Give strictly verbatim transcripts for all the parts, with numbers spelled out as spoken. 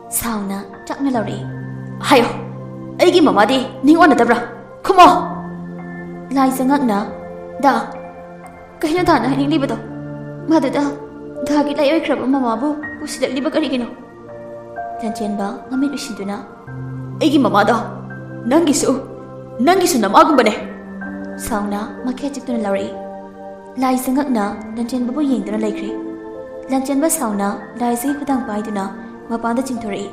ꯁꯥꯎꯅ ꯆꯥꯛꯅ ꯂꯧꯔꯛꯏ꯫ "ꯍꯥꯏꯌꯣ, ꯑꯩꯒꯤ ꯃꯃꯥꯗꯤ ꯅꯤꯡꯉꯣꯟꯅꯗꯕ꯭ꯔꯥ? ꯈꯨꯝꯃꯣ!" ꯂꯥꯏꯖ ꯉꯛꯅ, "ꯗꯥ, ꯀꯩꯅꯣ ꯗꯥꯅ ꯍꯥꯏꯅꯤꯡꯂꯤꯕꯗꯣ? ꯃꯗꯨꯗ ꯗꯥꯒꯤ ꯂꯥꯏ ꯑꯣꯏꯈ꯭ꯔꯕ ꯃꯃꯥꯕꯨ ꯄꯨꯁꯤꯜꯂꯛꯂꯤꯕ ꯀꯔꯤꯒꯤꯅꯣ?" ꯂꯟꯆꯦꯟꯕ ꯃꯃꯤꯠ ꯎꯏꯁꯤꯟꯗꯨꯅ, "ꯑꯩꯒꯤ ꯃꯃꯥꯗꯣ ꯅꯪꯒꯤꯁꯨ, ꯅꯪꯒꯤꯁꯨ ꯅꯃꯥꯒꯨꯝꯕꯅꯦ!" ꯁꯥꯎꯅ ꯃꯈꯦꯠ ꯆꯤꯛꯇꯨꯅ ꯂꯥꯎꯔꯛꯏ꯫ ꯂꯥꯏꯖ ꯉꯛꯅ ꯂꯟꯆꯦꯟꯕꯕꯨ ꯌꯦꯡꯗꯨꯅ ꯂꯩꯈ꯭ꯔꯦ꯫ ꯂꯟꯆꯦꯟꯕ ꯁꯥꯎꯅ ꯂꯥꯏꯖꯒꯤ ꯈꯨꯗꯥꯡ ꯄꯥꯏꯗꯨꯅ ꯃꯄꯥꯟꯗ ꯆꯤꯡꯊꯣꯔꯛꯏ꯫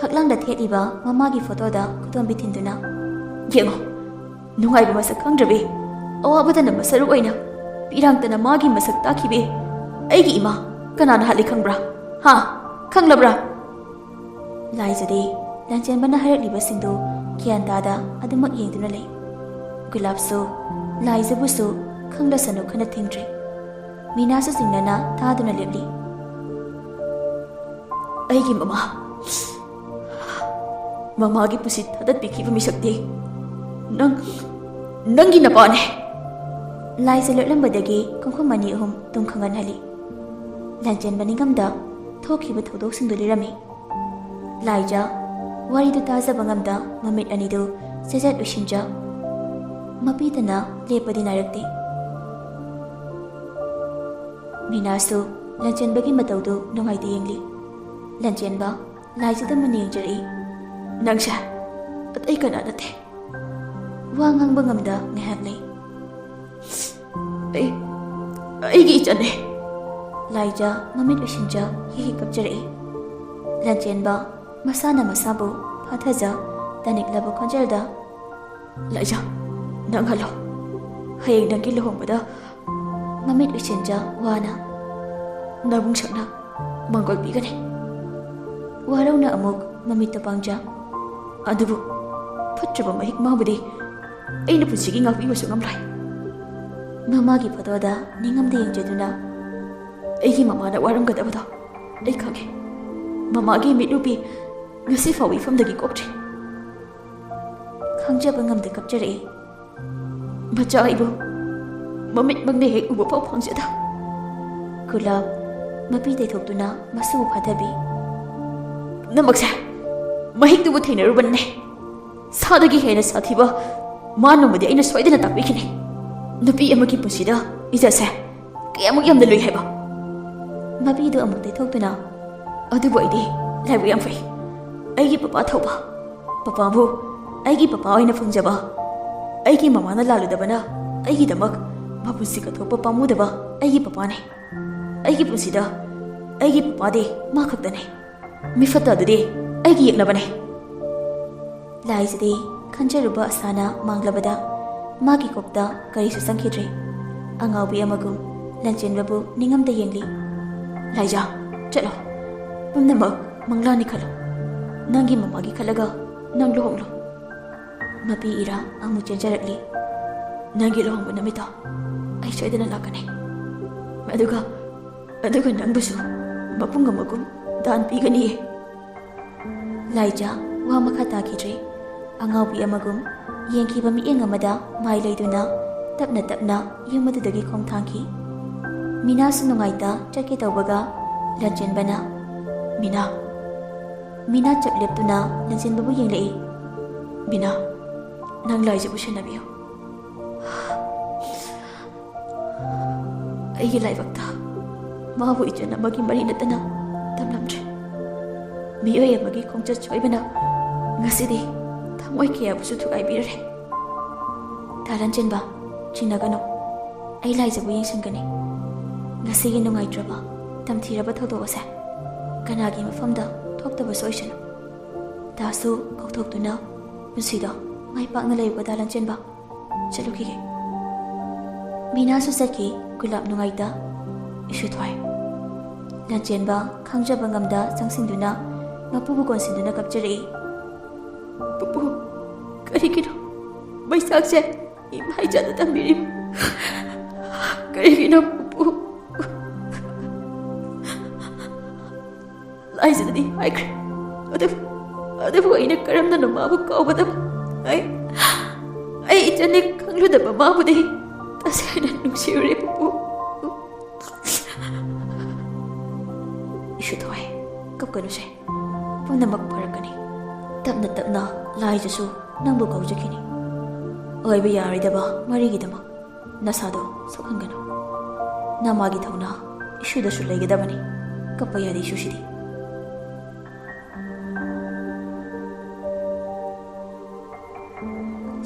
ꯐꯛꯂꯥꯡꯗ ꯊꯦꯠꯂꯤꯕ ꯃꯃꯥꯒꯤ ꯐꯣꯇꯣꯗ ꯈꯨꯗꯣꯝꯕꯤ ꯊꯤꯟꯗꯨꯅ, "ꯌꯦꯡꯉꯣ, ꯅꯨꯡꯉꯥꯏꯕ ꯃꯁꯛ ꯈꯪꯗ꯭ꯔꯕꯤ, ꯑꯋꯥꯕꯗꯅ ꯃꯁꯔꯨꯛ ꯑꯣꯏꯅ, ꯄꯤꯔꯥꯡꯇꯅ ꯃꯥꯒꯤ ꯃꯁꯛ ꯇꯥꯛꯈꯤꯕꯤ ꯑꯩꯒꯤ ꯏꯃꯥ ꯀꯅꯥꯅ ꯍꯥꯠꯂꯤ ꯈꯪꯕ꯭ꯔꯥ? ꯍꯥ? ꯈꯪꯂꯕ꯭ꯔꯥ?" ꯂꯥꯏꯖꯗꯤ ꯂꯟꯆꯦꯟꯕꯅ ꯍꯥꯏꯔꯛꯂꯤꯕꯁꯤꯡꯗꯨ ꯒ꯭ꯌꯥꯟ ꯇꯥꯗ ꯑꯗꯨꯃꯛ ꯌꯦꯡꯗꯨꯅ ꯂꯩ꯫ ꯒꯨꯂꯥꯞꯁꯨ ꯂꯥꯏꯖꯕꯨꯁꯨ ꯈꯪꯂꯁꯅꯨ ꯈꯟꯅ ꯊꯤꯡꯗ꯭ꯔꯦ꯫ ꯃꯤꯅꯥꯁꯨ ꯆꯤꯡꯅꯅ ꯇꯥꯗꯨꯅ ꯂꯦꯞꯂꯤ꯫ "ꯑꯩꯒꯤ ꯃꯃꯥ, ꯃꯃꯥꯒꯤ ꯄꯨꯟꯁꯤ ꯊꯥꯗꯠꯄꯤꯈꯤꯕ ꯃꯤꯁꯛꯇꯤ ꯅꯪ, ꯅꯪꯒꯤ ꯅꯄꯥꯅꯦ!" ꯂꯥꯏꯖ ꯂꯣꯠꯂꯝꯕꯗꯒꯤ ꯈꯣꯡꯈꯨꯝ ꯑꯅꯤ ꯑꯍꯨꯝ ꯇꯨꯡ ꯈꯪꯍꯟꯍꯜꯂꯤ꯫ ꯂꯟꯆꯦꯟꯕ ꯅꯤꯡꯉꯝꯗ ꯊꯣꯛꯈꯤꯕ ꯊꯧꯗꯣꯛꯁꯤꯡꯗꯨ ꯂꯤꯔꯝꯃꯤ꯫ ꯂꯥꯏꯖ ꯋꯥꯔꯤꯗꯨ ꯇꯥꯖꯕ ꯉꯝꯗ ꯃꯃꯤꯠ ꯑꯅꯤꯗꯨ ꯆꯦꯖꯠ ꯎꯏꯁꯤꯟꯖ ꯃꯄꯤꯇꯅ ꯂꯦꯞꯄꯗꯤ ꯅꯥꯏꯔꯛꯇꯦ꯫ ꯃꯤꯅꯥꯁꯨ ꯂꯟꯆꯦꯟꯕꯒꯤ ꯃꯇꯧꯗꯨ ꯅꯨꯡꯉꯥꯏꯇ ꯌꯦꯡꯂꯤ꯫ ꯂꯟꯆꯦꯟꯕ ꯂꯥꯏꯖꯗ ꯃꯨꯟꯅ ꯌꯦꯡꯖꯔꯛꯏ꯫ "ꯅꯪꯁꯦ ꯑꯇꯩ ꯀꯅꯥ ꯅꯠꯇꯦ!" ꯋꯥ ꯉꯥꯡꯕ ꯉꯝꯗ ꯉꯥꯏꯍꯥꯛ ꯂꯩ꯫ "ꯑꯩ, ꯑꯩꯒꯤ ꯏꯆꯟꯅꯦ!" ꯂꯥꯏꯖ ꯃꯃꯤꯠ ꯎꯏꯁꯤꯟꯖ ꯍꯤ ꯍꯤ ꯀꯞꯆꯔꯛꯏ꯫ ꯂꯟꯆꯦꯟꯕ ꯃꯁꯥꯅ ꯃꯁꯥꯕꯨ ꯐꯥꯊꯖ ꯇꯥꯅꯤꯡꯂꯕ ꯈꯣꯟꯖꯦꯜꯗ, "ꯂꯥꯏꯖ, ꯅꯪ ꯍꯜꯂꯣ꯫ ꯍꯌꯦꯡ ꯅꯪꯒꯤ ꯂꯨꯍꯣꯡꯕꯗ" ꯃꯃꯤꯠ ꯎꯏꯁꯤꯟꯖ ꯋꯥꯅ, "ꯅꯕꯨꯡꯁꯛꯅ ꯃꯪꯒꯣꯜ ꯄꯤꯒꯅꯤ꯫" ꯋꯥꯔꯧꯅ ꯑꯃꯨꯛ ꯃꯃꯤꯠꯇ ꯄꯥꯡꯖ꯫ "ꯑꯗꯨꯕꯨ ꯐꯠꯇ꯭ꯔꯕ ꯃꯍꯤꯛ ꯃꯥꯕꯨꯗꯤ ꯑꯩꯅ ꯄꯨꯟꯁꯤꯒꯤ ꯉꯥꯛꯄꯤꯕꯁꯨ ꯉꯝꯂꯣꯏ꯫" ꯃꯃꯥꯒꯤ ꯐꯣꯇꯣꯗ ꯅꯤꯡꯉꯝꯗ ꯌꯦꯡꯖꯗꯨꯅ, "ꯑꯩꯒꯤ ꯃꯃꯥꯅ ꯋꯥꯔꯝꯒꯗꯕꯗꯣ ꯑꯩ ꯈꯪꯉꯦ꯫ ꯃꯃꯥꯒꯤ ꯃꯤꯠꯂꯨꯄꯤ ꯉꯁꯤ ꯐꯥꯎꯕ ꯏꯐꯝꯗꯒꯤ ꯀꯣꯛꯇ꯭ꯔꯤ꯫" ꯈꯪꯖꯕ ꯉꯝꯗ ꯀꯞꯆꯔꯛꯏ꯫ "ꯃꯆꯥ ꯑꯩꯕꯨ ꯃꯃꯤꯠꯃꯛꯅ ꯍꯦꯛ ꯎꯕ ꯐꯥꯎ ꯐꯪꯖꯗ꯫" ꯒꯨꯂꯥꯞ ꯃꯄꯤ ꯇꯩꯊꯣꯛꯇꯨꯅ ꯃꯁꯨꯕꯨ ꯐꯥꯊꯕꯤ꯫ ꯄꯨꯝꯅꯃꯛꯁꯦ ꯃꯍꯤꯛꯇꯨꯕꯨ ꯊꯦꯡꯅꯔꯨꯕꯅꯅꯦ, ꯁꯥꯗꯒꯤ ꯍꯦꯟꯅ ꯁꯥꯊꯤꯕ ꯃꯥ ꯅꯣꯡꯃꯗꯤ ꯑꯩꯅ ꯁꯣꯏꯗꯅ ꯇꯥꯛꯄꯤꯈꯤꯅꯤ꯫ ꯅꯨꯄꯤ ꯑꯃꯒꯤ ꯄꯨꯟꯁꯤꯗ ꯏꯖꯠꯁꯦ ꯀꯌꯥꯃꯨꯛ ꯌꯥꯝꯅ ꯂꯨꯏ ꯍꯥꯏꯕ꯫ ꯃꯄꯤꯗꯨ ꯑꯃꯨꯛ ꯇꯩꯊꯣꯛꯇꯨꯅ, "ꯑꯗꯨꯕꯨ ꯑꯩꯗꯤ ꯂꯥꯏꯕꯛ ꯌꯥꯝ ꯐꯩ꯫ ꯑꯩꯒꯤ ꯄꯄꯥ ꯊꯧꯕ, ꯄꯄꯥꯕꯨ ꯑꯩꯒꯤ ꯄꯄꯥ ꯑꯣꯏꯅ ꯐꯪꯖꯕ, ꯑꯩꯒꯤ ꯃꯃꯥꯅ ꯂꯥꯜꯂꯨꯗꯕꯅ ꯑꯩꯒꯤꯗꯃꯛ ꯃꯄꯨꯟꯁꯤ ꯀꯠꯊꯣꯛꯄ ꯄꯥꯝꯃꯨꯗꯕ ꯑꯩꯒꯤ ꯄꯄꯥꯅꯤ꯫ ꯑꯩꯒꯤ ꯄꯨꯟꯁꯤꯗ ꯑꯩꯒꯤ ꯄꯄꯥꯗꯤ ꯃꯥ ꯈꯛꯇꯅꯤ꯫ ꯃꯤꯐꯠꯇ ꯑꯗꯨꯗꯤ ꯑꯩꯒꯤ ꯌꯦꯛꯅꯕꯅꯤ꯫" ꯂꯥꯏꯖꯗꯤ ꯈꯟꯖꯔꯨꯕ ꯑꯁꯥꯅ ꯃꯥꯡꯂꯕꯗ ꯃꯥꯒꯤ ꯀꯣꯛꯇ ꯀꯔꯤꯁꯨ ꯆꯪꯈꯤꯗ꯭ꯔꯦ꯫ ꯑꯉꯥꯎꯕꯤ ꯑꯃꯒꯨꯝ ꯂꯟꯆꯦꯟꯕꯕꯨ ꯅꯤꯡꯉꯝꯗ ꯌꯦꯡꯂꯤ꯫ "ꯂꯥꯏꯖꯥ, ꯆꯠꯂꯣ꯫ ꯄꯨꯝꯅꯃꯛ ꯃꯪꯂꯥꯅꯤ ꯈꯜꯂꯣ꯫ ꯅꯪꯒꯤ ꯃꯃꯥꯒꯤ ꯈꯜꯂꯒ ꯅꯪ ꯂꯨꯍꯣꯡꯂꯣ꯫" ꯃꯄꯤ ꯏꯔꯥ ꯑꯃꯨꯛ ꯆꯦꯟꯖꯔꯛꯂꯤ꯫ "ꯅꯪꯒꯤ ꯂꯨꯍꯣꯡꯕ ꯅꯨꯃꯤꯠꯇꯣ ꯑꯩ ꯁꯣꯏꯗꯅ ꯂꯥꯛꯀꯅꯤ꯫ ꯑꯗꯨꯒ, ꯑꯗꯨꯒ ꯅꯪꯕꯨꯁꯨ ꯃꯄꯨꯡ ꯑꯃꯒꯨꯝ ꯗꯥꯟ ꯄꯤꯒꯅꯤꯌꯦ꯫" ꯂꯥꯏꯖꯥ ꯋꯥ ꯃꯈꯥ ꯇꯥꯈꯤꯗ꯭ꯔꯦ꯫ ꯑꯉꯥꯎꯕꯤ ꯑꯃꯒꯨꯝ ꯌꯦꯡꯈꯤꯕ ꯃꯤꯠꯌꯦꯡ ꯑꯃꯗ ꯃꯥꯏ ꯂꯩꯗꯨꯅ ꯇꯞꯅ ꯇꯞꯅ ꯌꯨꯝ ꯑꯗꯨꯗꯒꯤ ꯈꯣꯡ ꯊꯥꯡꯈꯤ꯫ ꯃꯤꯅꯥꯁꯨ ꯅꯨꯡꯉꯥꯏꯇ ꯆꯠꯀꯦ ꯇꯧꯕꯒ ꯂꯟꯆꯦꯟꯕꯅ, "ꯃꯤꯅꯥ꯫" ꯃꯤꯅꯥ ꯆꯞ ꯂꯦꯞꯇꯨꯅ ꯂꯟꯆꯦꯟꯕꯕꯨ ꯌꯦꯡꯂꯛꯏ꯫ "ꯃꯤꯅꯥ, ꯅꯪ ꯂꯥꯏꯖꯕꯨ ꯁꯦꯟꯅꯕꯤꯌꯨ꯫" ꯑꯩꯒꯤ ꯂꯥꯏꯕꯛꯇ ꯃꯥꯕꯨ ꯏꯆꯟ ꯑꯃꯒꯤ ꯃꯔꯤ ꯅꯠꯇꯅ ꯇꯝꯂꯝꯗ꯭ꯔꯦ꯫ ꯃꯤꯑꯣꯏ ꯑꯃꯒꯤ ꯈꯣꯡꯆꯠ ꯁꯣꯏꯕꯅ ꯉꯁꯤꯗꯤ ꯊꯃꯣꯏ ꯀꯌꯥꯕꯨꯁꯨ ꯊꯨꯒꯥꯏꯕꯤꯔꯦ꯫ ꯇꯥ ꯂꯟꯆꯦꯟꯕ, ꯆꯤꯡꯅꯒꯅꯨ꯫ ꯑꯩ ꯂꯥꯏꯖꯕꯨ ꯌꯦꯡꯁꯤꯟꯒꯅꯤ꯫ ꯉꯁꯤꯒꯤ ꯅꯨꯡꯉꯥꯏꯇ꯭ꯔꯕ, ꯇꯝꯊꯤꯔꯕ ꯊꯧꯗꯣꯛ ꯑꯁꯦ ꯀꯅꯥꯒꯤ ꯃꯐꯝꯗ ꯊꯣꯛꯇꯕꯁꯨ ꯑꯣꯏꯁꯅꯨ꯫ ꯇꯥꯁꯨ ꯀꯧꯊꯣꯛꯇꯨꯅ, "ꯄꯨꯟꯁꯤꯗꯣ ꯃꯥꯏ ꯄꯥꯛꯅ ꯂꯩꯌꯨꯀꯣ ꯇꯥ ꯂꯟꯆꯦꯟꯕ꯫ ꯆꯠꯂꯨꯈꯤꯒꯦ꯫" ꯃꯤꯅꯥꯁꯨ ꯆꯠꯈꯤ꯫ ꯒꯨꯂꯥꯞ ꯅꯨꯡꯉꯥꯏꯇ ꯏꯁꯨ ꯊꯣꯏ꯫ ꯂꯟꯆꯦꯟꯕ ꯈꯪꯖꯕ ꯉꯝꯗ ꯆꯪꯁꯤꯟꯗꯨꯅ ꯃꯄꯨꯕꯨ ꯀꯣꯟꯁꯤꯟꯗꯨꯅ ꯀꯞꯆꯔꯛꯏ꯫ "ꯄꯨꯄꯨ, ꯀꯔꯤꯒꯤꯅꯣ ꯃꯩꯁꯥꯛꯁꯦ ꯏꯃꯥ ꯏꯆꯥꯗ ꯇꯝꯕꯤꯔꯤꯕ? ꯀꯔꯤꯒꯤꯅꯣ ꯄꯨꯄꯨ?" ꯂꯥꯏꯖꯗꯗꯤ ꯍꯥꯏꯈ꯭ꯔꯦ꯫ ꯑꯗꯨꯕꯨ, ꯑꯗꯨꯕꯨ ꯑꯩꯅ ꯀꯔꯝꯅꯅꯣ ꯃꯥꯕꯨ ꯀꯥꯎꯒꯗꯕ? ꯑꯩ, ꯑꯩ ꯏꯆꯟꯅꯤ ꯈꯪꯂꯨꯗꯕ ꯃꯥꯕꯨꯗꯤ ꯇꯁꯦꯡꯅ ꯅꯨꯡꯁꯤꯔꯨꯔꯦ ꯄꯨꯄꯨ꯫ ꯏꯁꯨ ꯊꯣꯏ, ꯀꯞꯀꯅꯨꯁꯦ꯫ ꯄꯨꯝꯅꯃꯛ ꯐꯔꯛꯀꯅꯤ꯫ ꯇꯞꯅ ꯇꯞꯅ ꯂꯥꯏꯖꯁꯨ ꯅꯪꯕꯨ ꯀꯧꯖꯈꯤꯅꯤ꯫ ꯑꯣꯏꯕ ꯌꯥꯔꯣꯏꯗꯕ ꯃꯔꯤꯒꯤꯗꯃꯛ ꯅꯁꯥꯗꯣ ꯁꯣꯛꯍꯟꯒꯅꯨ꯫ ꯅꯃꯥꯒꯤ ꯊꯧꯅꯥ ꯏꯁꯨꯗꯁꯨ ꯂꯩꯒꯗꯕꯅꯤ꯫ ꯀꯞꯄ ꯌꯥꯗꯦ ꯏꯁꯨꯁꯤꯗꯤ꯫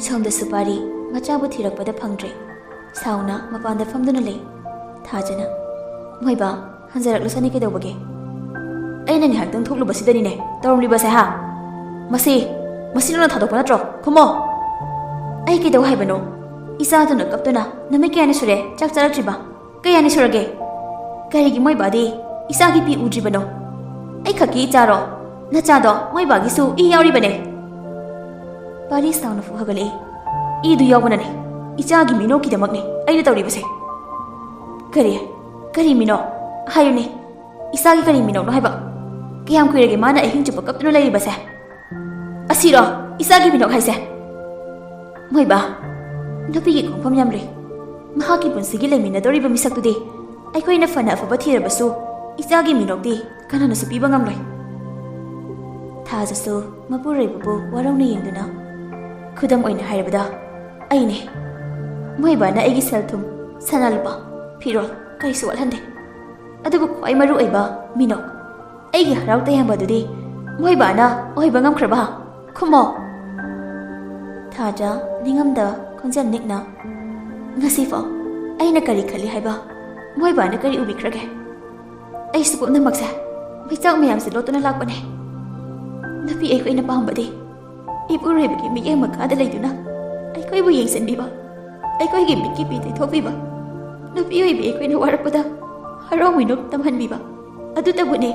ꯁꯣꯝꯗ ꯁꯨꯄꯥꯔꯤ ꯃꯆꯥꯕꯨ ꯊꯤꯔꯛꯄꯗ ꯐꯪꯗ꯭ꯔꯦ꯫ ꯁꯥꯎꯅ ꯃꯄꯥꯟꯗ ꯐꯝꯗꯨꯅ ꯂꯩ꯫ ꯊꯥꯖꯅ, "ꯃꯣꯏꯕꯥ, ꯍꯟꯖꯔꯛꯂꯁꯅꯤ ꯀꯩꯗꯧꯕꯒꯦ? ꯑꯩꯅ ꯉꯥꯏꯍꯥꯛꯇꯪ ꯊꯣꯛꯂꯨꯕꯁꯤꯗꯅꯤꯅꯦ ꯇꯧꯔꯝꯂꯤꯕꯁꯦ, ꯍꯥ? ꯃꯁꯤ, ꯃꯁꯤ ꯅꯪꯅ ꯊꯥꯗꯣꯛꯄ ꯅꯠꯇ꯭ꯔꯣ? ꯈꯨꯝꯃꯣ!" "ꯑꯩ ꯀꯩꯗꯧ ꯍꯥꯏꯕꯅꯣ? ꯏꯆꯥꯗꯨꯅ ꯀꯞꯇꯨꯅ ꯅꯨꯃꯤꯠ ꯀꯌꯥꯅꯤ ꯁꯨꯔꯦ ꯆꯥꯛ ꯆꯥꯔꯛꯇ꯭ꯔꯤꯕ? ꯀꯌꯥꯅꯤ ꯁꯨꯔꯒꯦ? ꯀꯔꯤꯒꯤ ꯃꯣꯏꯕꯥꯗꯤ ꯏꯆꯥꯒꯤ ꯄꯤ ꯎꯗ꯭ꯔꯤꯕꯅꯣ? ꯑꯩ ꯈꯛꯀꯤ ꯏꯆꯥꯔꯣ? ꯅꯆꯥꯗꯣ ꯃꯣꯏꯕꯥꯒꯤꯁꯨ ꯏ ꯌꯥꯎꯔꯤꯕꯅꯦ꯫" ꯄꯥꯔꯤ ꯁꯥꯎꯅ ꯐꯨꯍꯒꯠꯂꯛꯏ꯫ "ꯏꯗꯨ ꯌꯥꯎꯕꯅꯅꯦ, ꯏꯆꯥꯒꯤ ꯃꯤꯅꯣꯛꯀꯤꯗꯃꯛꯅꯦ ꯑꯩꯅ ꯇꯧꯔꯤꯕꯁꯦ꯫" "ꯀꯔꯤ? ꯀꯔꯤ ꯃꯤꯅꯣꯛ? ꯍꯥꯏꯌꯨꯅꯦ, ꯏꯆꯥꯒꯤ ꯀꯔꯤ ꯃꯤꯅꯣꯛꯅꯣ ꯍꯥꯏꯕ? ꯀꯌꯥꯝ ꯀꯨꯏꯔꯒꯦ ꯃꯥꯅ ꯑꯍꯤꯡ ꯆꯨꯞꯄ ꯀꯞꯇꯨꯅ ꯂꯩꯔꯤꯕꯁꯦ?" "ꯑꯁꯤꯔꯣ ꯏꯆꯥꯒꯤ ꯃꯤꯅꯣꯛ ꯍꯥꯏꯁꯦ?" "ꯃꯣꯏꯕꯥ, ꯅꯨꯄꯤꯒꯤ ꯈꯣꯡꯐꯝ ꯌꯥꯝ ꯂꯨꯏ꯫ ꯃꯍꯥꯛꯀꯤ ꯄꯨꯟꯁꯤꯒꯤ ꯂꯩꯃꯤꯟꯅꯗꯧꯔꯤꯕ ꯃꯤꯁꯛꯇꯨꯗꯤ ꯑꯩꯈꯣꯏꯅ ꯐꯅ ꯑꯐꯕ ꯊꯤꯔꯕꯁꯨ ꯏꯆꯥꯒꯤ ꯃꯤꯅꯣꯛꯇꯤ ꯀꯅꯥꯅꯁꯨ ꯄꯤꯕ ꯉꯝꯂꯣꯏ꯫" ꯊꯥꯖꯁꯨ ꯃꯄꯨꯔꯣꯏꯕꯕꯨ ꯋꯥꯔꯧꯅ ꯌꯦꯡꯗꯨꯅ, "ꯈꯨꯗꯝ ꯑꯣꯏꯅ ꯍꯥꯏꯔꯕꯗ ꯑꯩꯅꯦ꯫ ꯃꯣꯏꯕꯥꯅ ꯑꯩꯒꯤ ꯁꯦꯜ ꯊꯨꯝ, ꯁꯅꯥ ꯂꯨꯄꯥ, ꯐꯤꯔꯣꯜ ꯀꯔꯤꯁꯨ ꯋꯥꯠꯍꯟꯗꯦ꯫ ꯑꯗꯨꯕꯨ ꯈ꯭ꯋꯥꯏ ꯃꯔꯨ ꯑꯣꯏꯕ ꯃꯤꯅꯣꯛ, ꯑꯩꯒꯤ ꯍꯔꯥꯎ ꯇꯌꯥꯝꯕ ꯑꯗꯨꯗꯤ ꯃꯣꯏꯕꯥꯅ ꯑꯣꯏꯕ ꯉꯝꯈ꯭ꯔꯕ? ꯈꯨꯝꯃꯣ!" ꯊꯥꯖ ꯅꯤꯡꯉꯝꯗ ꯈꯣꯟꯖꯦꯜ ꯅꯤꯛꯅ, "ꯉꯁꯤꯐꯥꯎ ꯑꯩꯅ ꯀꯔꯤ ꯈꯜꯂꯤ ꯍꯥꯏꯕ ꯃꯣꯏꯕꯥꯅ ꯀꯔꯤ ꯎꯕꯤꯈ꯭ꯔꯒꯦ? ꯑꯩꯁꯨ ꯄꯨꯝꯅꯃꯛꯁꯦ ꯃꯩꯆꯥꯛ ꯃꯌꯥꯝꯁꯦ ꯂꯣꯠꯇꯨꯅ ꯂꯥꯛꯄꯅꯦ꯫ ꯅꯨꯄꯤ ꯑꯩꯈꯣꯏꯅ ꯄꯥꯝꯕꯗꯤ ꯏꯄꯨꯔꯣꯏꯕꯒꯤ ꯃꯤꯠꯌꯦꯡ ꯃꯈꯥꯗ ꯂꯩꯗꯨꯅ ꯑꯩꯈꯣꯏꯕꯨ ꯌꯦꯡꯁꯤꯟꯕꯤꯕ, ꯑꯩꯈꯣꯏꯒꯤ ꯃꯤꯠꯀꯤ ꯄꯤ ꯇꯩꯊꯣꯛꯄꯤꯕ, ꯅꯨꯄꯤ ꯑꯣꯏꯕꯤ ꯑꯩꯈꯣꯏꯅ ꯋꯥꯔꯛꯄꯗ ꯍꯔꯥꯎ ꯃꯤꯅꯣꯛ ꯇꯝꯍꯟꯕꯤꯕ ꯑꯗꯨꯇꯕꯨꯅꯦ꯫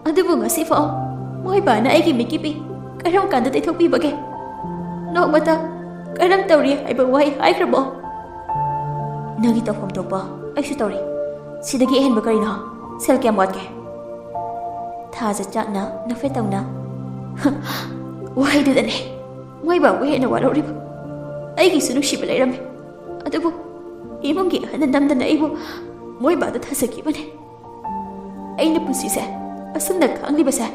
ꯑꯗꯨꯕꯨ ꯉꯁꯤꯐꯥꯎ ꯃꯣꯏꯕꯥꯅ ꯑꯩꯒꯤ ꯃꯤꯠꯀꯤ ꯄꯤ ꯀꯔꯝ ꯀꯥꯟꯗ ꯇꯩꯊꯣꯛꯄꯤꯕꯒꯦ? ꯅꯣꯡꯃꯇ ꯀꯔꯝ ꯇꯧꯔꯤ ꯍꯥꯏꯕ ꯋꯥꯍꯩ ꯍꯥꯏꯈ꯭ꯔꯕꯣ?" "ꯅꯪꯒꯤ ꯇꯧꯐꯝ ꯊꯣꯛꯄ ꯑꯩꯁꯨ ꯇꯧꯔꯤ꯫ ꯁꯤꯗꯒꯤ ꯑꯍꯦꯟꯕ ꯀꯔꯤꯅꯣ? ꯁꯦꯜ ꯀꯌꯥꯝ ꯋꯥꯠꯀꯦ?" ꯊꯥꯖ ꯆꯥꯛꯅ ꯅꯣꯛꯐꯦꯠ ꯇꯧꯅ, "ꯋꯥꯍꯩꯗꯨꯗꯅꯦ ꯃꯣꯏꯕꯥꯕꯨ ꯍꯦꯟꯅ ꯋꯥꯔꯧꯔꯤꯕ꯫ ꯑꯩꯒꯤꯁꯨ ꯅꯨꯡꯁꯤꯕ ꯂꯩꯔꯝꯃꯤ, ꯑꯗꯨꯕꯨ ꯏꯃꯨꯡꯒꯤ ꯑꯍꯟꯅ ꯅꯝꯗꯅ ꯑꯩꯕꯨ ꯃꯣꯏꯕꯥꯗ ꯊꯥꯖꯈꯤꯕꯅꯦ꯫ ꯑꯩꯅ ꯄꯨꯟꯁꯤꯁꯦ ꯑꯁꯨꯝꯅ ꯈꯥꯡꯂꯤꯕꯁꯦ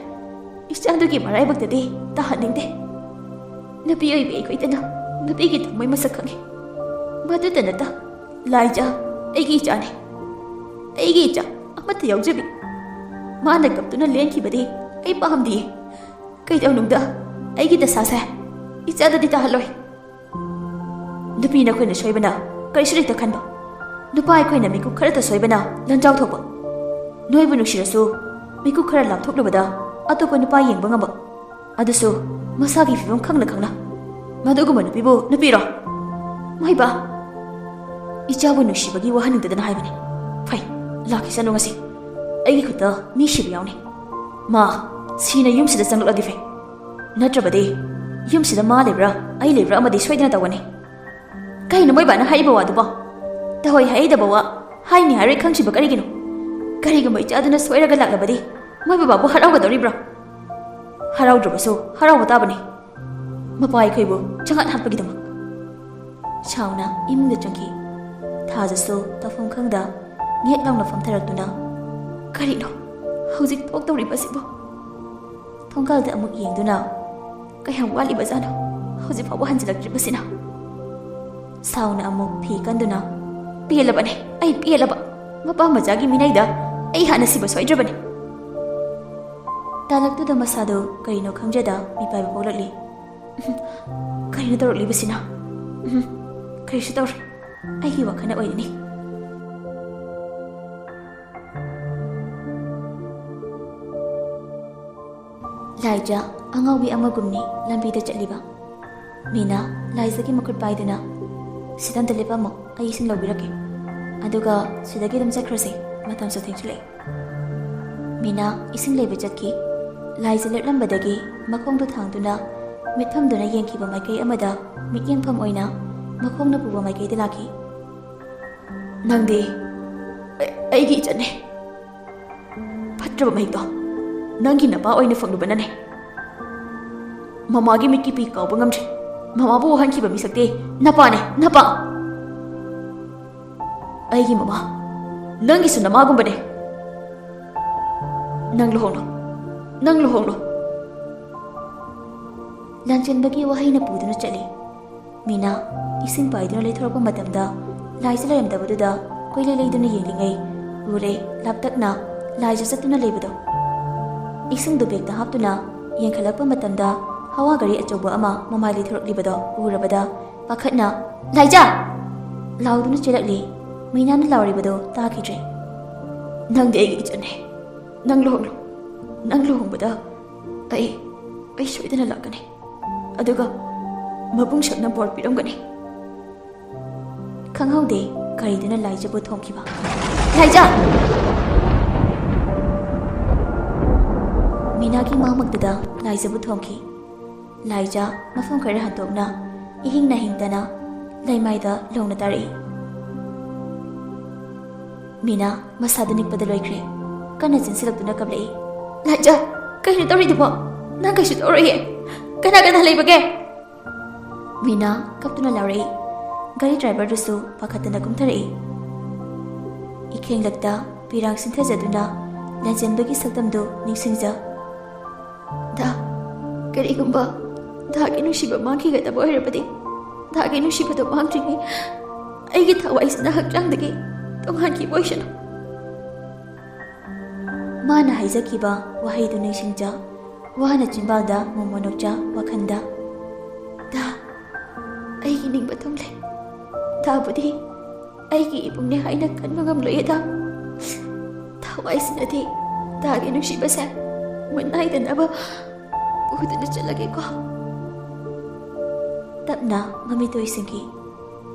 ꯏꯆꯥꯗꯨꯒꯤ ꯃꯔꯥꯏꯕꯛꯇꯗꯤ ꯇꯥꯍꯟꯅꯤꯡꯗꯦ꯫ ꯅꯨꯄꯤ ꯑꯣꯏꯕꯤ ꯑꯩꯈꯣꯏꯗꯅ ꯅꯨꯄꯤꯒꯤ ꯊꯃꯣꯏ ꯃꯁꯛ ꯈꯪꯉꯤ꯫ ꯃꯗꯨꯇ ꯅꯠꯇ, ꯂꯥꯏꯖꯥ ꯑꯩꯒꯤ ꯏꯆꯥꯅꯤ꯫ ꯑꯩꯒꯤ ꯏꯆꯥ ꯑꯃꯠꯇ ꯌꯥꯎꯖꯕꯤ꯫ ꯃꯥꯅ ꯀꯞꯇꯨꯅ ꯂꯦꯟꯈꯤꯕꯗꯤ ꯑꯩ ꯄꯥꯝꯗꯤꯌꯦ꯫ ꯀꯩꯗꯧꯅꯨꯡꯗ ꯑꯩꯒꯤ ꯗꯁꯥꯁꯦ ꯏꯆꯥꯗꯗꯤ ꯇꯥꯍꯜꯂꯣꯏ꯫ ꯅꯨꯄꯤ ꯅꯈꯣꯏꯅ ꯁꯣꯏꯕꯅ ꯀꯔꯤꯁꯨ ꯂꯩꯇ ꯈꯟꯕ, ꯅꯨꯄꯥ ꯑꯩꯈꯣꯏꯅ ꯃꯤꯀꯨꯞ ꯈꯔꯇ ꯁꯣꯏꯕꯅ ꯂꯟꯖꯥꯎ ꯊꯣꯛꯄ꯫ ꯅꯣꯏꯕꯨ ꯅꯨꯡꯁꯤꯔꯁꯨ ꯃꯤꯀꯨꯞ ꯈꯔ ꯂꯥꯞꯊꯣꯛꯂꯨꯕꯗ ꯑꯇꯣꯞꯄ ꯅꯨꯄꯥ ꯌꯦꯡꯕ ꯉꯝꯕ, ꯑꯗꯨꯁꯨ ꯃꯁꯥꯒꯤ ꯐꯤꯕꯝ ꯈꯪꯅ ꯈꯪꯅ꯫ ꯃꯗꯨꯒꯨꯝꯕ ꯅꯨꯄꯤꯕꯨ ꯅꯨꯄꯤꯔꯣ? ꯃꯣꯏꯕꯥ, ꯏꯆꯥꯕꯨ ꯅꯨꯡꯁꯤꯕꯒꯤ ꯋꯥꯍꯟꯅꯤꯡꯗꯗꯅ ꯍꯥꯏꯕꯅꯤ꯫ ꯐꯩ, ꯂꯥꯛꯈꯤꯁꯅꯨ ꯉꯁꯤ꯫ ꯑꯩꯒꯤ ꯈꯨꯠꯇ ꯃꯤ ꯁꯤꯕ ꯌꯥꯎꯅꯤ꯫ ꯃꯥ ꯁꯤꯅ ꯌꯨꯝꯁꯤꯗ ꯆꯪꯂꯛꯂꯗꯤ ꯐꯩ꯫ ꯅꯠꯇ꯭ꯔꯕꯗꯤ ꯌꯨꯝꯁꯤꯗ ꯃꯥ ꯂꯩꯕ꯭ꯔꯥ, ꯑꯩ ꯂꯩꯕ꯭ꯔꯥ ꯑꯃꯗꯤ ꯁꯣꯏꯗꯅ ꯇꯧꯒꯅꯤ꯫ ꯀꯩꯅꯣ ꯃꯣꯏ ꯕꯥꯅ ꯍꯥꯏꯔꯤꯕ ꯋꯥꯗꯨꯕꯣ? ꯇꯍꯣꯏ ꯍꯥꯏꯗꯕ ꯋꯥ ꯍꯥꯏꯅꯤ ꯍꯥꯏꯔꯣꯏ ꯈꯪꯁꯤꯕ ꯀꯔꯤꯒꯤꯅꯣ? ꯀꯔꯤꯒꯨꯝꯕ ꯏꯆꯥꯗꯨꯅ ꯁꯣꯏꯔꯒ ꯂꯥꯛꯂꯕꯗꯤ ꯃꯣꯏ ꯕꯕꯥꯕꯨ ꯍꯔꯥꯎꯒꯗꯧꯔꯤꯕ꯭ꯔꯣ? ꯍꯔꯥꯎꯗ꯭ꯔꯕꯁꯨ ꯍꯔꯥꯎꯕ ꯇꯥꯕꯅꯤ, ꯃꯄꯥ ꯑꯩꯈꯣꯏꯕꯨ ꯆꯉꯥꯛ ꯍꯥꯠꯄꯒꯤꯗꯃꯛ꯫ ꯁꯥꯎꯅ ꯏꯃꯨꯡꯗ ꯆꯪꯈꯤ꯫ ꯊꯥꯖꯁꯨ ꯇꯧꯐꯝ ꯈꯪꯗ ꯉꯦꯠ ꯂꯥꯎꯅ ꯐꯝꯊꯔꯛꯇꯨꯅ, "ꯀꯔꯤꯅꯣ ꯍꯧꯖꯤꯛ ꯊꯣꯛꯇꯧꯔꯤꯕꯁꯤꯕꯣ?" ꯊꯣꯡꯒꯥꯜꯗ ꯑꯃꯨꯛ ꯌꯦꯡꯗꯨꯅ, "ꯀꯌꯥꯝ ꯋꯥꯠꯂꯤꯕꯖꯥꯠꯅꯣ ꯍꯧꯖꯤꯛ ꯐꯥꯎꯕ ꯍꯟꯖꯤꯜꯂꯛꯇ꯭ꯔꯤꯕꯁꯤꯅ?" ꯁꯥꯎꯅ ꯑꯃꯨꯛ ꯐꯤ ꯀꯟꯗꯨꯅ, "ꯄꯦꯜꯂꯕꯅꯦ, ꯑꯩ ꯄꯦꯜꯂꯕ꯫ ꯃꯄꯥ ꯃꯆꯥꯒꯤ ꯃꯤꯅꯩꯗ ꯑꯩ ꯍꯥꯟꯅ ꯁꯤꯕ ꯁꯣꯏꯗ꯭ꯔꯕꯅꯤ꯫" ꯇꯥꯂꯛꯇꯨꯗ ꯃꯁꯥꯗꯣ ꯀꯔꯤꯅꯣ ꯈꯪꯖꯗ ꯃꯤꯄꯥꯏꯕ ꯄꯣꯛꯂꯛꯂꯤ꯫ "ꯀꯔꯤꯅꯣ ꯇꯧꯔꯛꯂꯤꯕꯁꯤꯅ? ꯎꯝ, ꯀꯔꯤꯁꯨ ꯇꯧꯔꯣꯏ꯫ ꯑꯩꯒꯤ ꯋꯥꯈꯜꯅ ꯑꯣꯏꯔꯤꯅꯤ꯫" ꯂꯥꯏꯖꯥ ꯑꯉꯥꯎꯕꯤ ꯑꯃꯒꯨꯝꯅꯤ ꯂꯝꯕꯤꯗ ꯆꯠꯂꯤꯕ꯫ ꯃꯤꯅ ꯂꯥꯏꯖꯥꯒꯤ ꯃꯈꯨꯠ ꯄꯥꯏꯗꯨꯅ, "ꯁꯤꯗ ꯑꯝꯇ ꯂꯦꯞꯄꯝꯃꯣ, ꯑꯩ ꯏꯁꯤꯡ ꯂꯧꯕꯤꯔꯛꯀꯦ꯫ ꯑꯗꯨꯒ ꯁꯤꯗꯒꯤ ꯑꯗꯨꯝ ꯆꯠꯈ꯭ꯔꯁꯦ, ꯃꯇꯝꯁꯨ ꯊꯦꯡꯁꯤꯜꯂꯛꯑꯦ꯫" ꯃꯤꯅ ꯏꯁꯤꯡ ꯂꯩꯕ ꯆꯠꯈꯤ꯫ ꯂꯥꯏꯖꯥ ꯂꯦꯞꯂꯝꯕꯗꯒꯤ ꯃꯈꯣꯡꯗꯨ ꯊꯥꯡꯗꯨꯅ ꯃꯤꯠꯐꯝꯗꯨꯅ ꯌꯦꯡꯈꯤꯕ ꯃꯥꯏꯀꯩ ꯑꯃꯗ ꯃꯤꯠꯌꯦꯡꯐꯝ ꯑꯣꯏꯅ ꯃꯈꯣꯡꯅ ꯄꯨꯕ ꯃꯥꯏꯀꯩꯗ ꯂꯥꯛꯈꯤ꯫ "ꯅꯪꯗꯤ ꯑꯩ-, ꯑꯩꯒꯤ ꯏꯆꯟꯅꯦ꯫ ꯐꯠꯇ꯭ꯔꯕ ꯃꯍꯤꯛꯇꯣ ꯅꯪꯒꯤ ꯅꯄꯥ ꯑꯣꯏꯅ ꯐꯪꯂꯨꯕꯅꯅꯦ꯫ ꯃꯃꯥꯒꯤ ꯃꯤꯠꯀꯤ ꯄꯤ ꯀꯥꯎꯕ ꯉꯝꯗ꯭ꯔꯤ꯫ ꯃꯃꯥꯕꯨ ꯋꯥꯍꯟꯈꯤꯕ ꯃꯤꯁꯛꯇꯤ ꯅꯄꯥꯅꯦ, ꯅꯄꯥ꯫ ꯑꯩꯒꯤ ꯃꯃꯥ, ꯅꯪꯒꯤꯁꯨ ꯅꯃꯥꯒꯨꯝꯕꯅꯦ꯫ ꯅꯪ ꯂꯨꯍꯣꯡꯂꯣ, ꯅꯪ ꯂꯨꯍꯣꯡꯂꯣ, ꯂꯥꯟꯆꯦꯟꯕꯒꯤ ꯋꯥꯍꯩꯅ ꯄꯨꯗꯨꯅ ꯆꯠꯂꯤ꯫ ꯃꯤꯅꯥ ꯏꯁꯤꯡ ꯄꯥꯏꯗꯨꯅ ꯂꯩꯊꯣꯔꯛꯄ ꯃꯇꯝꯗ ꯂꯥꯏꯖ ꯂꯩꯔꯝꯗꯕꯗꯨꯗ ꯀꯣꯏꯂꯩ ꯂꯩꯗꯨꯅ ꯌꯦꯡꯂꯤꯉꯩ ꯎꯔꯦ꯫ ꯂꯥꯞꯇꯛꯅ ꯂꯥꯏꯖ ꯆꯠꯇꯨꯅ ꯂꯩꯕꯗꯣ꯫ ꯏꯁꯤꯡꯗꯨ ꯕꯦꯒꯇ ꯍꯥꯞꯇꯨꯅ ꯌꯦꯡꯈꯠꯂꯛꯄ ꯃꯇꯝꯗ ꯍꯋꯥ ꯒꯥꯔꯤ ꯑꯆꯧꯕ ꯑꯃ ꯃꯃꯥꯏ ꯂꯩꯊꯣꯔꯛꯂꯤꯕꯗꯣ ꯎꯔꯕꯗ ꯄꯥꯈꯠꯅ "ꯂꯥꯏꯖ!" ꯂꯥꯎꯗꯨꯅ ꯆꯦꯜꯂꯛꯂꯤ꯫ ꯃꯤꯅꯥꯅ ꯂꯥꯎꯔꯤꯕꯗꯨ ꯇꯥꯈꯤꯗ꯭ꯔꯦ꯫ "ꯅꯪꯗꯤ ꯑꯩꯒꯤ ꯏꯆꯟꯅꯦ꯫ ꯅꯪ ꯂꯨꯍꯣꯡꯂꯣ꯫ ꯅꯪ ꯂꯨꯍꯣꯡꯕꯗ ꯑꯩ, ꯑꯩ ꯁꯣꯏꯗꯅ ꯂꯥꯛꯀꯅꯤ꯫ ꯑꯗꯨꯒ ꯃꯕꯨꯡ ꯁꯛꯅ ꯕꯣꯔ ꯄꯤꯔꯝꯒꯅꯤ꯫" ꯈꯪꯍꯧꯗꯦ ꯒꯥꯔꯤꯗꯨꯅ ꯂꯥꯏꯖꯕꯨ ꯊꯣꯝꯈꯤꯕ꯫ "ꯂꯥꯏꯖ!" ꯃꯤꯅꯥꯒꯤ ꯃꯥꯡꯃꯛꯇꯨꯗ ꯂꯥꯏꯖꯕꯨ ꯊꯣꯝꯈꯤ꯫ ꯂꯥꯏꯖ ꯃꯐꯝ ꯈꯔ ꯍꯟꯗꯣꯛꯅ ꯏꯍꯤꯡ ꯅꯥꯍꯤꯡꯗꯅ ꯂꯩꯃꯥꯏꯗ ꯂꯣꯡꯅ ꯇꯥꯔꯛꯏ꯫ ꯃꯤꯅꯥ ꯃꯁꯥꯗꯨ ꯅꯤꯛꯄꯗ ꯂꯣꯏꯈ꯭ꯔꯦ꯫ ꯀꯟꯅ ꯆꯦꯟꯁꯤꯜꯂꯛꯇꯨꯅ ꯀꯞꯂꯛꯏ꯫ "ꯂꯥꯏꯖ, ꯀꯩꯅꯣ ꯇꯧꯔꯤꯗꯨꯕꯣ? ꯅꯪ ꯀꯩꯁꯨ ꯇꯧꯔꯣꯏꯌꯦ꯫ ꯀꯅꯥ ꯀꯅꯥ ꯂꯩꯕꯒꯦ?" ꯃꯤꯅꯥ ꯀꯞꯇꯨꯅ ꯂꯥꯎꯔꯛꯏ꯫ ꯒꯥꯔꯤ ꯗ꯭ꯔꯥꯏꯚꯔꯗꯨꯁꯨ ꯄꯥꯈꯠꯇꯅ ꯀꯨꯝꯊꯔꯛꯏ꯫ ꯏꯈꯦꯡꯂꯛꯇ ꯄꯤꯔꯥꯡ ꯁꯤꯟꯊꯖꯗꯨꯅ ꯂꯟꯖꯦꯟꯕꯒꯤ ꯁꯛꯇꯝꯗꯨ ꯅꯤꯡꯁꯤꯡꯖ꯫ "ꯗꯥ, ꯀꯔꯤꯒꯨꯝꯕ ꯗꯥꯒꯤ ꯅꯨꯡꯁꯤꯕ ꯃꯥꯡꯈꯤꯒꯗꯕ ꯑꯣꯏꯔꯕꯗꯤ, ꯗꯥꯒꯤ ꯅꯨꯡꯁꯤꯕꯗꯨ ꯃꯥꯡꯗ꯭ꯔꯤꯉꯩ ꯑꯩꯒꯤ ꯊꯋꯥꯏꯁꯤꯅ ꯍꯛꯆꯥꯡꯗꯒꯤ ꯇꯣꯉꯥꯟꯈꯤꯕ ꯑꯣꯏꯁꯅꯨ꯫" ꯃꯥꯅ ꯍꯥꯏꯖꯈꯤꯕ ꯋꯥꯍꯩꯗꯨ ꯅꯤꯡꯁꯤꯡꯖ꯫ ꯋꯥꯅ ꯆꯤꯟꯕꯥꯜꯗ ꯃꯣꯃꯣꯟ ꯅꯣꯛꯆ ꯋꯥꯈꯜꯗ, "ꯗꯥ, ꯑꯩꯒꯤ ꯅꯤꯡꯕ ꯊꯨꯡꯂꯦ꯫ ꯗꯥꯕꯨꯗꯤ ꯑꯩꯒꯤ ꯏꯕꯨꯡꯅꯦ ꯍꯥꯏꯅ ꯀꯟꯕ ꯉꯝꯂꯣꯏꯌꯦ ꯗꯥ꯫ ꯊꯋꯥꯏꯁꯤꯅꯗꯤ ꯗꯥꯒꯤ ꯅꯨꯡꯁꯤꯕꯁꯦ ꯃꯨꯟ ꯅꯥꯏꯗꯅꯕ ꯄꯨꯗꯨꯅ ꯆꯠꯂꯒꯦꯀꯣ꯫" ꯇꯞꯅ ꯃꯃꯤꯠ ꯎꯏꯁꯤꯟꯈꯤ꯫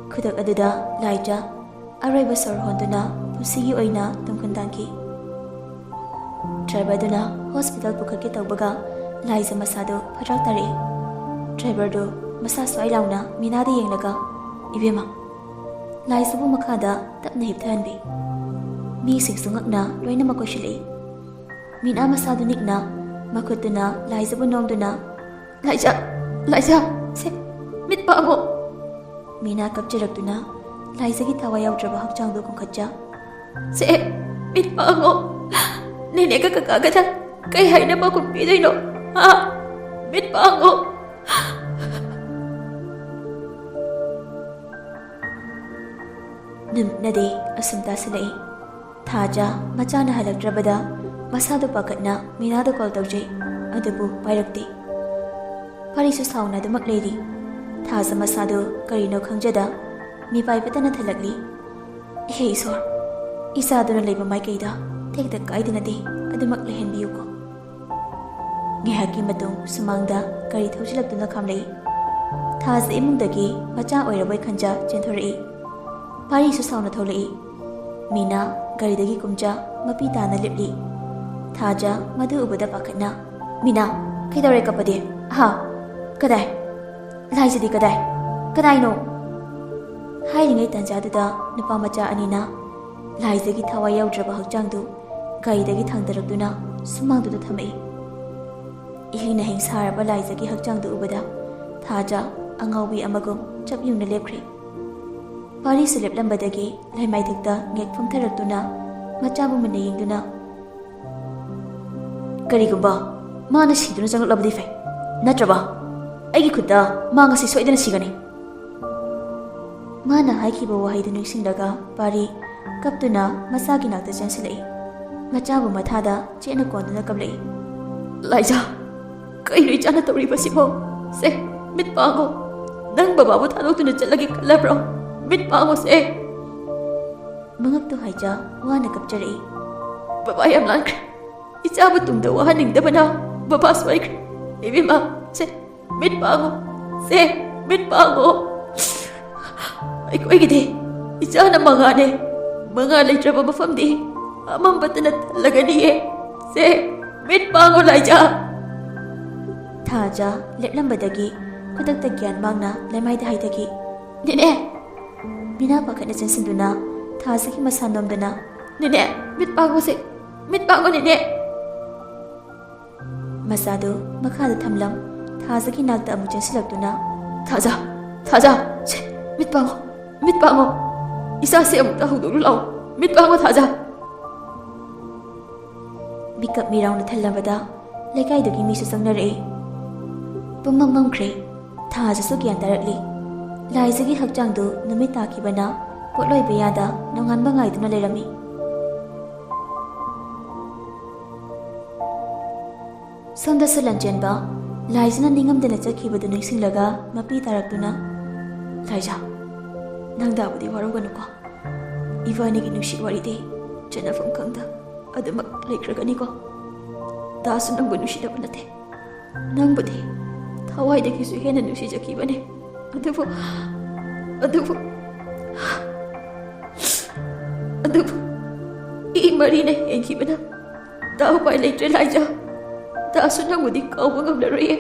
ꯈꯨꯗꯛ ꯑꯗꯨꯗ ꯂꯥꯏꯖ ꯑꯔꯣꯏꯕ ꯁꯣꯔ ꯍꯣꯟꯗꯨꯅ ꯄꯨꯟꯁꯤꯒꯤ ꯑꯣꯏꯅ ꯇꯨꯡ ꯈꯨꯟꯗꯥꯡꯈꯤ꯫ ꯗ꯭ꯔꯥꯏꯚꯔꯗꯨꯅ ꯍꯣꯁꯄꯤꯇꯥꯜ ꯄꯨꯈꯠꯀꯦ ꯇꯧꯕꯒ ꯂꯥꯏꯖ ꯃꯁꯥꯗꯨ ꯐꯠꯇ꯭ꯔꯥꯛ ꯇꯥꯔꯛꯏ꯫ ꯗ꯭ꯔꯥꯏꯚꯔꯗꯨ ꯃꯁꯥ ꯁ꯭ꯋꯥꯏ ꯂꯥꯎꯅ ꯃꯤꯅꯥꯗ ꯌꯦꯡꯂꯒ, "ꯏꯕꯦꯝꯃ, ꯂꯥꯏꯖꯕꯨ ꯃꯈꯥꯗ ꯇꯞꯅ ꯍꯤꯞꯊꯍꯟꯕꯤ꯫" ꯃꯤꯁꯤꯡꯁꯨ ꯉꯛꯅ ꯂꯣꯏꯅꯃꯛ ꯀꯣꯏꯁꯤꯜꯂꯛꯏ꯫ ꯃꯤꯅꯥ ꯃꯁꯥꯗꯨ ꯅꯤꯛꯅ ꯃꯈꯨꯠꯇꯨꯅ ꯂꯥꯏꯖꯕꯨ ꯅꯣꯝꯗꯨꯅ, "ꯂꯥꯏꯖ, ꯂꯥꯏꯖ, ꯁꯦ, ꯃꯤꯠ ꯄꯥꯡꯉꯣ꯫" ꯃꯤꯅꯥ ꯀꯞꯆꯔꯛꯇꯨꯅ ꯂꯥꯏꯖꯒꯤ ꯊꯋꯥꯏ ꯌꯥꯎꯗ꯭ꯔꯕ ꯍꯛꯆꯥꯡꯗꯨ ꯀꯣꯟꯈꯠꯆ, "ꯁꯦ, ꯃꯤꯠ ꯄꯥꯡꯉꯣ꯫ ꯅꯦꯅꯦꯒ ꯀꯀꯥꯒꯗ ꯀꯩ ꯍꯥꯏꯅ ꯄꯥꯎꯈꯨꯝ ꯄꯤꯗꯣꯏꯅꯣ? ꯍꯥ? ꯃꯤꯠ ꯄꯥꯡꯉꯣ꯫" ꯅꯨꯃꯤꯠꯅꯗꯤ ꯑꯁꯨꯝ ꯇꯥꯁꯤꯜꯂꯛꯏ꯫ ꯊꯥꯖ ꯃꯆꯥꯅ ꯍꯜꯂꯛꯇ꯭ꯔꯕꯗ ꯃꯁꯥꯗꯣ ꯄꯥꯈꯠꯅ ꯃꯤꯅꯥꯗ ꯀꯣꯜ ꯇꯧꯖꯩ, ꯑꯗꯨꯕꯨ ꯄꯥꯏꯔꯛꯇꯦ꯫ ꯄꯥꯔꯤꯁꯨ ꯁꯥꯎꯅ ꯑꯗꯨꯃꯛ ꯂꯩꯔꯤ꯫ ꯊꯥꯖ ꯃꯁꯥꯗꯣ ꯀꯔꯤꯅꯣ ꯈꯪꯖꯗ ꯃꯤꯄꯥꯏꯕꯇꯅ ꯊꯜꯂꯛꯂꯤ꯫ "ꯏꯍꯦ ꯏꯁꯣꯔ, ꯏꯆꯥꯗꯨꯅ ꯂꯩꯕ ꯃꯥꯏꯀꯩꯗ ꯇꯦꯛꯇ ꯀꯥꯏꯗꯅꯗꯤ ꯑꯗꯨꯃꯛ ꯂꯩꯍꯟꯕꯤꯌꯨꯀꯣ"꯫ ꯉꯥꯏꯍꯥꯛꯀꯤ ꯃꯇꯨꯡ ꯁꯨꯃꯥꯡꯗ ꯒꯥꯔꯤ ꯊꯧꯖꯤꯜꯂꯛꯇꯨꯅ ꯈꯥꯝꯂꯛꯏ꯫ ꯊꯥꯖ ꯏꯃꯨꯡꯗꯒꯤ ꯃꯆꯥ ꯑꯣꯏꯔꯕꯣꯏ ꯈꯟꯖ ꯆꯦꯟꯊꯣꯔꯛꯏ꯫ ꯄꯥꯔꯤꯁꯨ ꯁꯥꯎꯅ ꯊꯣꯛꯂꯛꯏ꯫ ꯃꯤꯅꯥ ꯒꯥꯔꯤꯗꯒꯤ ꯀꯨꯝꯖ ꯃꯄꯤ ꯇꯥꯅ ꯂꯦꯞꯂꯤ꯫ ꯊꯥꯖ ꯃꯗꯨ ꯎꯕꯗ ꯄꯥꯈꯠꯅ, "ꯃꯤꯅꯥ, ꯀꯩꯗꯧꯔꯦ ꯀꯞꯄꯗꯤ? ꯍꯥ? ꯀꯗꯥꯏ? ꯂꯥꯏꯖꯗꯤ ꯀꯗꯥꯏ? ꯀꯗꯥꯏꯅꯣ?" ꯍꯥꯏꯔꯤꯉꯩ ꯇꯥꯟꯖꯥꯗꯨꯗ ꯅꯨꯄꯥ ꯃꯆꯥ ꯑꯅꯤꯅ ꯂꯥꯏꯖꯒꯤ ꯊꯋꯥꯏ ꯌꯥꯎꯗ꯭ꯔꯕ ꯍꯛꯆꯥꯡꯗꯨ ꯒꯥꯔꯤꯗꯒꯤ ꯊꯥꯡꯗꯔꯛꯇꯨꯅ ꯁꯨꯃꯥꯡꯗꯨꯗ ꯊꯝꯃꯛꯏ꯫ ꯏꯍꯤꯡ ꯅꯍꯤꯡ ꯁꯥꯔꯕ ꯂꯥꯏꯖꯒꯤ ꯍꯛꯆꯥꯡꯗꯨ ꯎꯕꯗ ꯊꯥꯖ ꯑꯉꯥꯎꯕꯤ ꯑꯃꯒꯨꯝ ꯆꯞ ꯌꯨꯡꯅ ꯂꯦꯞꯈ꯭ꯔꯦ꯫ ꯄꯥꯔꯤꯁꯨ ꯂꯦꯞꯂꯝꯕꯗꯒꯤ ꯂꯩꯃꯥꯏꯊꯛꯇ ꯉꯦꯛ ꯐꯝꯊꯔꯛꯇꯨꯅ ꯃꯆꯥꯕꯨ ꯃꯨꯟꯅ ꯌꯦꯡꯗꯨꯅ, "ꯀꯔꯤꯒꯨꯝꯕ ꯃꯥꯅ ꯁꯤꯗꯨꯅ ꯆꯪꯂꯛꯂꯕꯗꯤ ꯐꯩ, ꯅꯠꯇ꯭ꯔꯕ ꯑꯩꯒꯤ ꯈꯨꯠꯇ ꯃꯥ ꯉꯁꯤ ꯁꯣꯏꯗꯅ ꯁꯤꯒꯅꯤ"꯫ ꯃꯥꯅ ꯍꯥꯏꯈꯤꯕ ꯋꯥꯍꯩꯗꯨ ꯅꯤꯡꯁꯤꯡꯂꯒ ꯄꯥꯔꯤ ꯀꯞꯇꯨꯅ ꯃꯆꯥꯒꯤ ꯅꯥꯛꯇ ꯆꯦꯟꯁꯤꯜꯂꯛꯏ꯫ ꯃꯆꯥꯕꯨ ꯃꯊꯥꯗ ꯆꯦꯠꯅ ꯀꯣꯟꯗꯨꯅ ꯀꯞꯂꯛꯏ꯫ "ꯂꯥꯏꯖꯥ, ꯀꯩꯅꯣ ꯏꯆꯥꯅ ꯇꯧꯔꯤꯕꯁꯤꯕꯣ? ꯁꯦ, ꯃꯤꯠ ꯄꯥꯡꯉꯣ꯫ ꯅꯪ ꯕꯕꯥꯕꯨ ꯊꯥꯗꯣꯛꯇꯨꯅ ꯆꯠꯂꯒꯦ ꯈꯜꯂꯕ꯭ꯔꯣ? ꯃꯤꯠ ꯄꯥꯡꯉꯣ ꯁꯦ"꯫ ꯃꯉꯛꯇꯨ ꯍꯥꯏꯖ ꯋꯥꯅ ꯀꯞꯆꯔꯛꯏ꯫ "ꯕꯕꯥ ꯌꯥꯝ ꯂꯥꯟꯈ꯭ꯔꯦ꯫ ꯏꯆꯥꯕꯨ ꯇꯨꯡꯗ ꯋꯥꯍꯟꯅꯤꯡꯗꯕꯅ ꯕꯕꯥ ꯁꯣꯏꯈ꯭ꯔꯦ꯫ ꯏꯕꯦꯝꯃ, ꯁꯦ, ꯃꯤꯠ ꯄꯥꯡꯉꯣ꯫ ꯁꯦ, ꯃꯤꯠ ꯄꯥꯡꯉꯣ꯫ ꯑꯩꯈꯣꯏꯒꯤꯗꯤ ꯏꯆꯥꯅ ꯃꯉꯥꯅꯦ꯫ ꯃꯉꯥ ꯂꯩꯇ꯭ꯔꯕ ꯃꯐꯝꯗꯤ ꯑꯃꯝꯕꯇꯅ ꯊꯜꯂꯒꯅꯤꯌꯦ꯫ ꯁꯦ, ꯃꯤꯠ ꯄꯥꯡꯉꯣ, ꯂꯥꯏꯖꯥ"꯫ ꯊꯥꯖ ꯂꯦꯞꯂꯝꯕꯗꯒꯤ ꯈꯨꯗꯛꯇ ꯒ꯭ꯌꯥꯟ ꯃꯥꯡꯅ ꯂꯩꯃꯥꯏꯗ ꯍꯥꯏꯊꯈꯤ꯫ "ꯅꯦꯅꯦ!" ꯃꯤꯅꯥ ꯄꯥꯈꯠꯅ ꯆꯦꯟꯁꯤꯟꯗꯨꯅ ꯊꯥꯖꯒꯤ ꯃꯁꯥ ꯅꯣꯝꯗꯨꯅ, "ꯅꯦꯅꯦ, ꯃꯤꯠ ꯄꯥꯡꯉꯣꯁꯦ, ꯃꯤꯠ ꯄꯥꯡꯉꯣ, ꯅꯦꯅꯦ!" ꯃꯆꯥꯗꯨ ꯃꯈꯥꯗ ꯊꯝꯂꯝ ꯊꯥꯖꯒꯤ ꯅꯥꯛꯇ ꯑꯃꯨꯛ ꯆꯦꯟꯁꯤꯜꯂꯛꯇꯨꯅ, "ꯊꯥꯖ, ꯊꯥꯖ, ꯁꯦ, ꯃꯤꯠ ꯄꯥꯡꯉꯣ, ꯃꯤꯠ ꯄꯥꯡꯉꯣ! ꯏꯆꯥꯁꯦ ꯑꯃꯨꯛꯇ ꯍꯧꯗꯣꯛꯂꯨ ꯂꯥꯛꯑꯣ, ꯃꯤꯠ ꯄꯥꯡꯉꯣ, ꯊꯥꯖ!" ꯃꯤꯀꯞ ꯃꯤꯔꯥꯎꯅ ꯊꯜꯂꯕꯗ ꯂꯩꯀꯥꯏꯗꯨꯒꯤ ꯃꯤꯁꯨ ꯆꯪꯅꯔꯛꯏ꯫ ꯄꯨꯝꯃꯝ ꯃꯝꯈ꯭ꯔꯦ꯫ ꯊꯥꯖꯁꯨ ꯒ꯭ꯌꯥꯟ ꯇꯥꯔꯛꯂꯤ꯫ ꯂꯥꯏꯖꯒꯤ ꯍꯛꯆꯥꯡꯗꯨ ꯅꯨꯃꯤꯠ ꯇꯥꯈꯤꯕꯅ ꯄꯣꯠꯂꯣꯏꯕ ꯌꯥꯗ ꯅꯣꯡꯉꯥꯟꯕ ꯉꯥꯏꯗꯨꯅ ꯂꯩꯔꯝꯃꯤ꯫ ꯁꯣꯝꯗꯁꯨ ꯂꯟꯆꯦꯟꯕ ꯂꯥꯏꯖꯥꯅ ꯅꯤꯡꯉꯝꯗꯅ ꯆꯠꯈꯤꯕꯗꯨ ꯅꯤꯡꯁꯤꯡꯂꯒ ꯃꯄꯤ ꯇꯥꯔꯛꯇꯨꯅ, "ꯂꯥꯏꯖꯥ, ꯅꯪ ꯗꯥꯕꯨꯗꯤ ꯋꯥꯔꯧꯒꯅꯨꯀꯣ꯫ ꯏꯕꯥꯅꯤꯒꯤ ꯅꯨꯡꯁꯤ ꯋꯥꯔꯤꯗꯤ ꯆꯠꯅꯐꯝ ꯈꯪꯗ ꯑꯗꯨꯃꯛ ꯂꯩꯈ꯭ꯔꯒꯅꯤꯀꯣ꯫ ꯗꯥꯁꯨ ꯅꯪꯕꯨ ꯅꯨꯡꯁꯤꯗꯕ ꯅꯠꯇꯦ꯫ ꯅꯪꯕꯨꯗꯤ ꯊꯋꯥꯏꯗꯒꯤꯁꯨ ꯍꯦꯟꯅ ꯅꯨꯡꯁꯤꯖꯈꯤꯕꯅꯦ꯫ ꯑꯗꯨꯕꯨ, ꯑꯗꯨꯕꯨ, ꯑꯗꯨꯕꯨ ꯏ ꯃꯔꯤꯅ ꯍꯦꯟꯈꯤꯕꯅ ꯗꯥ ꯎꯄꯥꯏ ꯂꯩꯇ꯭ꯔꯦ, ꯂꯥꯏꯖꯥ꯫ ꯗꯥꯁꯨ ꯅꯪꯕꯨꯗꯤ ꯀꯥꯎꯕ ꯉꯝꯂꯔꯣꯏꯌꯦ꯫"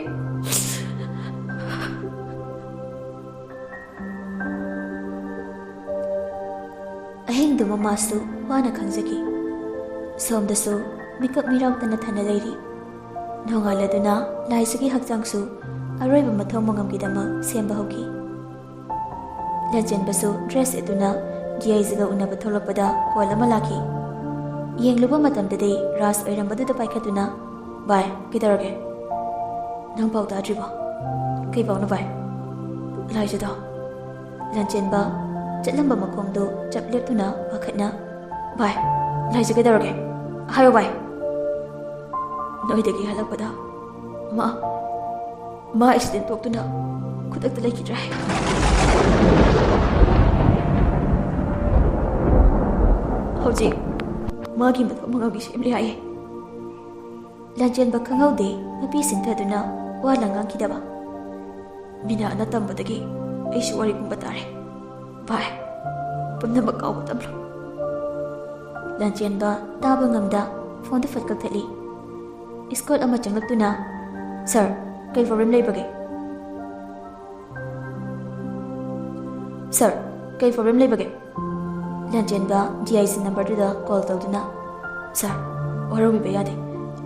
ꯑꯍꯤꯡꯗꯨꯃ ꯃꯥꯁꯨ ꯋꯥꯅ ꯈꯪꯖꯈꯤ꯫ ꯁꯣꯝꯗꯁꯨ ꯃꯤꯀꯞ ꯃꯤꯔꯥꯎ ꯇꯅ ꯊꯟꯅ ꯂꯩꯔꯤ꯫ ꯅꯣꯡꯉꯥꯜꯂꯗꯨꯅ ꯂꯥꯏꯖꯥꯒꯤ ꯍꯛꯆꯥꯡꯁꯨ ꯑꯔꯣꯏꯕ ꯃꯊꯧ ꯃꯉꯝꯒꯤꯗꯃꯛ ꯁꯦꯝꯕ ꯍꯧꯈꯤ꯫ ꯂꯟꯆꯦꯟꯕꯁꯨ ꯗ꯭ꯔꯦꯁ ꯁꯦꯠꯇꯨꯅ ꯗꯤ ꯑꯥꯏ ꯖꯤꯒ ꯎꯅꯕ ꯊꯣꯛꯂꯛꯄꯗ ꯀꯣꯜ ꯑꯃ ꯂꯥꯛꯈꯤ꯫ ꯌꯦꯡꯂꯨꯕ ꯃꯇꯝꯗꯗꯤ ꯔꯥꯖ ꯑꯣꯏꯔꯝꯕꯗꯨꯗ ꯄꯥꯏꯈꯠꯇꯨꯅ, "ꯚꯥꯏ, ꯀꯩꯗꯧꯔꯒꯦ? ꯅꯪ ꯄꯥꯎ ꯇꯥꯗ꯭ꯔꯤꯕꯣ? ꯀꯩ ꯄꯥꯎꯅꯣ ꯚꯥꯏ?" "ꯂꯥꯏꯖꯥꯗꯣ꯫" ꯂꯟꯆꯦꯟꯕ ꯆꯠꯂꯝꯕ ꯃꯈꯣꯡꯗꯨ ꯆꯞ ꯂꯦꯞꯇꯨꯅ ꯄꯥꯈꯠꯅ, "ꯚꯥꯏ, ꯂꯥꯏꯖꯥ ꯀꯩꯗꯧꯔꯒꯦ? ꯍꯥꯏꯌꯣ ꯚꯥꯏ꯫" "ꯅꯣꯏꯗꯒꯤ ꯍꯜꯂꯛꯄꯗ ꯃꯥ, ꯃꯥ ꯑꯦꯛꯁꯤꯗꯦꯟ ꯊꯣꯛꯇꯨꯅ ꯈꯨꯗꯛꯇ ꯂꯩꯈꯤꯗ꯭ꯔꯦ꯫ ꯍꯧꯖꯤꯛ ꯃꯥꯒꯤ ꯃꯊꯧ ꯃꯉꯝꯒꯤ ꯁꯦꯝꯂꯤ ꯍꯥꯏꯌꯦ꯫" ꯂꯟꯆꯦꯟꯕ ꯈꯪꯍꯧꯗꯦ ꯃꯄꯤ ꯁꯤꯟꯊꯗꯨꯅ ꯋꯥ ꯂꯪ ꯉꯥꯡꯈꯤꯗꯕ꯫ "ꯃꯤꯅꯥꯅ ꯇꯝꯕꯗꯒꯤ ꯑꯩꯁꯨ ꯋꯥꯔꯤ ꯄꯨꯝꯕ ꯇꯥꯔꯦ꯫ ꯚꯥꯏ, ꯄꯨꯝꯅꯃꯛ ꯀꯥꯎꯕ ꯇꯝꯂꯣ꯫" ꯂꯟꯆꯦꯟꯕ ꯇꯥꯕ ꯉꯝꯗ ꯐꯣꯟꯗꯨ ꯐꯠ ꯀꯛꯊꯠꯂꯤ꯫ ꯏꯁꯀꯣꯔꯠ ꯑꯃ ꯆꯪꯂꯛꯇꯨꯅ, "ꯁꯥꯔ, ꯀꯩ ꯄ꯭ꯔꯣꯕ꯭ꯂꯦꯝ ꯂꯩꯕꯒꯦ? ꯁꯥꯔ, ꯀꯩ ꯄ꯭ꯔꯣꯕ꯭ꯂꯦꯝ ꯂꯩꯕꯒꯦ?" ꯂꯟꯆꯦꯟꯕ ꯗꯤ ꯑꯥꯏ ꯖꯤ ꯅꯝꯕꯔꯗꯨꯗ ꯀꯣꯜ ꯇꯧꯗꯨꯅ, "ꯁꯥꯔ, ꯋꯥꯔꯧꯕꯤꯕ ꯌꯥꯗꯦ꯫